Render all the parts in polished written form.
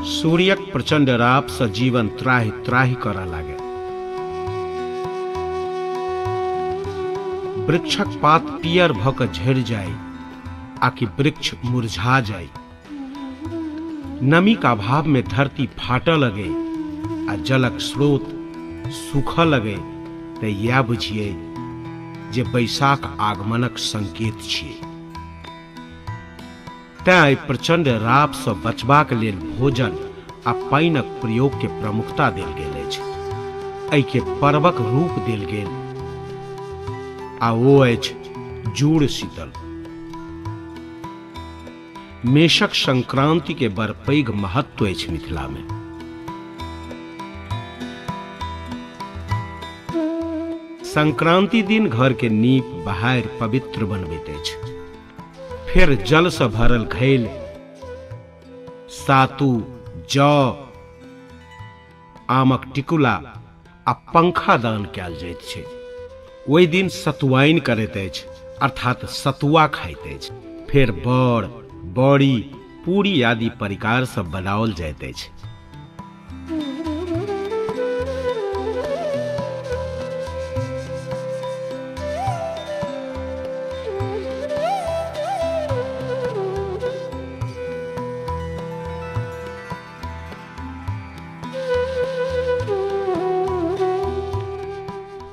सूर्यक प्रचंड राप सँ जीवन त्राहि त्राहि करऽ लागे। वृक्षक पात पियर भऽ कऽ झड़ि जाय आ कि वृक्ष मुरझा जाय। नमीक अभाव में धरती फाटऽ लगे आ जलक स्रोत सूखऽ लगे तऽ इएह बुझिए जे बैसाख आगमनक संकेत छियै। तें एहि प्रचंड राप सँ बचबाक लेल भोजन आ पानिक प्रयोग के प्रमुखता देल गेल अछि। एहिके पर्वक रूप देल गेल आ ओ अछि जूड़ शीतल। मेषक संक्रांति के बड़ पैघ महत्व अछि मिथिला में। संक्रांति दिन घर के नीप बहारि पवित्र बनबैत अछि। फेर जल से भरल घैल, सातु, जौ, आमक टिकुला आ पंखा दान कयल जाइत छै। ओहि दिन सतुआइन करैत अछि, अर्थात सतुआ खाइत अछि। फेर बड़, बड़ी, पूरी आदि परिकार सब बनाओल जाइत अछि।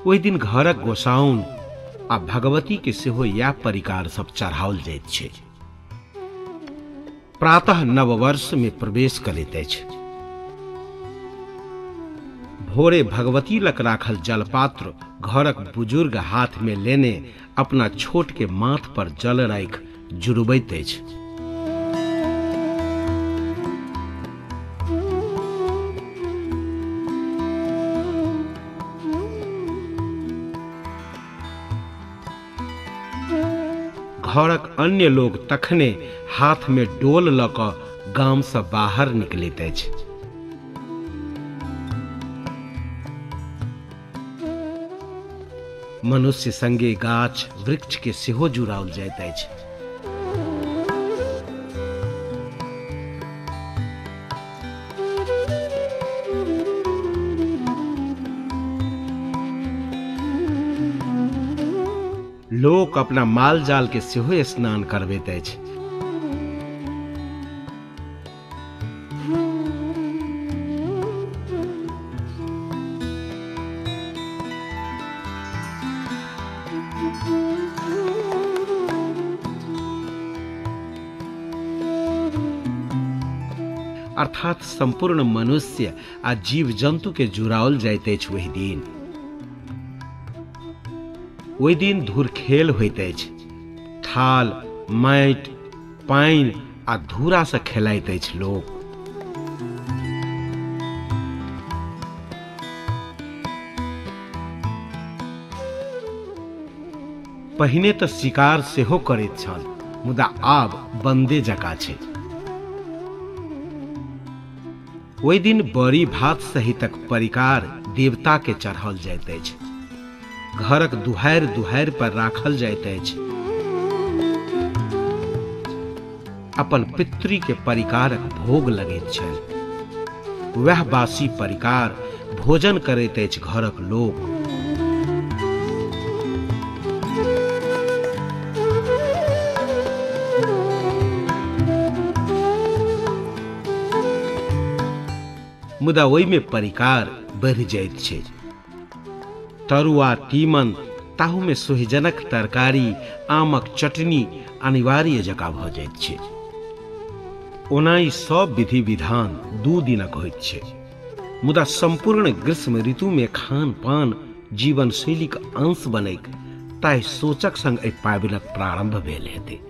ओहि दिन घरक गोसाउन आ भगवती के सेहो इएह परिकार सब चढ़ाओल जाइत छै। प्रातः नववर्ष में प्रवेश करैत अछि। भोरे भगवती लग राखल जलपात्र घरक बुजुर्ग हाथ में लेने अपना छोट के माथ पर जल राखि जुड़बैत अछि। घरक अन्य लोग तखने हाथ में डोल लऽ कऽ गाम से बाहर निकलैत अछि। मनुष्य संगे गाछ वृक्ष के सेहो जुड़ाओल जाइत अछि। लोक अपना माल जाल के सेहो स्नान करबैत अछि। अर्थात संपूर्ण मनुष्य आ जीव जंतु के जुड़ाओल जाइत अछि। ओहि दिन धूर खेल होइत अछि। थाल, माटि, पानि आ धूरा से खेलाइत अछि लोक। पहिने तऽ शिकार सेहो करैत छल, मुदा आब बंदे जकाँ छै। ओहि दिन बड़ी भात सहितक परिकार देवता के चढ़ाओल जाइत अछि। घरक दुहारि दुहारि पर राखल जाइत अछि। अपन पितृ के परिकारक भोग लगैत छनि। वएह बासी परिकार भोजन करैत अछि घरक लोक। मुदा ओहिमे परिकार बढ़ि जाइत छै। तरुआ, तीमन, ताहूमे सोहिजनक तरकारी, आमक चटनी अनिवार्य जकाँ भऽ जाइत छै। ओना ई सब विधि विधान 2 दिनक होइत छै, मुदा संपूर्ण ग्रीष्म ऋतुमे खान पान जीवन शैलीक अंश बनैक ताहि सोचक संग एहि पाबनिक प्रारंभ भेल हेतै।